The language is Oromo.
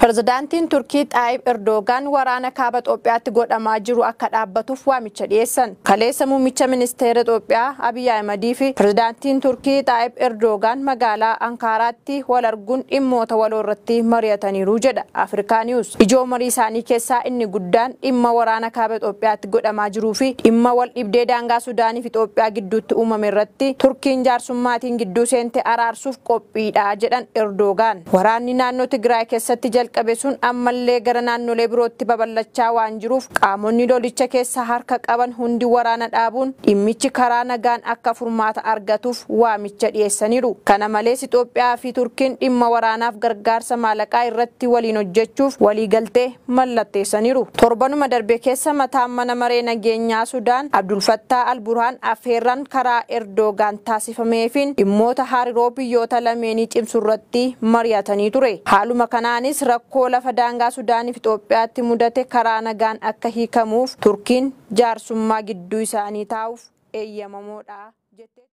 Pirezidaantiin Turkii Xaayib Erdogaan waraana kaaba Itoophiyaatti godhamaa jiru akka dhaabbatuuf waamicha dhiyeessan. Kaleessa muummicha ministeera Itoophiyaa Abiy Ahimedii fi pirezidaantiin Turkii Xaayib Erdogaan magaalaa Ankaaraatti wal arguun dhimmoota waloo irratti mari'ataniiru jedha Afrikaa Niwus. Ijoo marii isaanii keessaa inni guddaan dhimma waraana kaaba Itoophiyaatti godhamaa jiruu fi dhimma wal dhibdee daangaa Sudaanii fi Itoophiyaa gidduutti uumame irratti Turkiin jaarsummaatiin gidduu seente araarsuuf qophiidha jedhan Erdogaan. Waraanni naannoo Tigraay keessatti jalqabe sun ammallee gara naannolee birootti babal'achaa waan jiruuf, qaamonni lolicha keessa harka qaban hundi waraana dhaabuun dhimmichi karaa nagaan akka furmaata argatuuf waamicha dhiyeessaniiru. Kana malees, Itoophiyaa fi Turkiin dhimma waraanaaf gargaarsa maallaqaa irratti waliin hojjechuuf waliigaltee mallatteessaniiru. Torbanuma darbe keessa mataan mana maree nageenyaa Sudaan Abdulfattaa Alburhaan affeerraan karaa Erdogaan taasifameefin dhimmoota hariiroo biyyoota lameenii cimsu irratti mari'atanii ture. Haaluma kanaanis rakkoo lafa daangaa Sudaaniif Itoophiyaatti mudate karaa nagaan akka hiikamuuf Turkiin jaarsummaa gidduu isaanii taa'uuf eeyyamamoodha jette.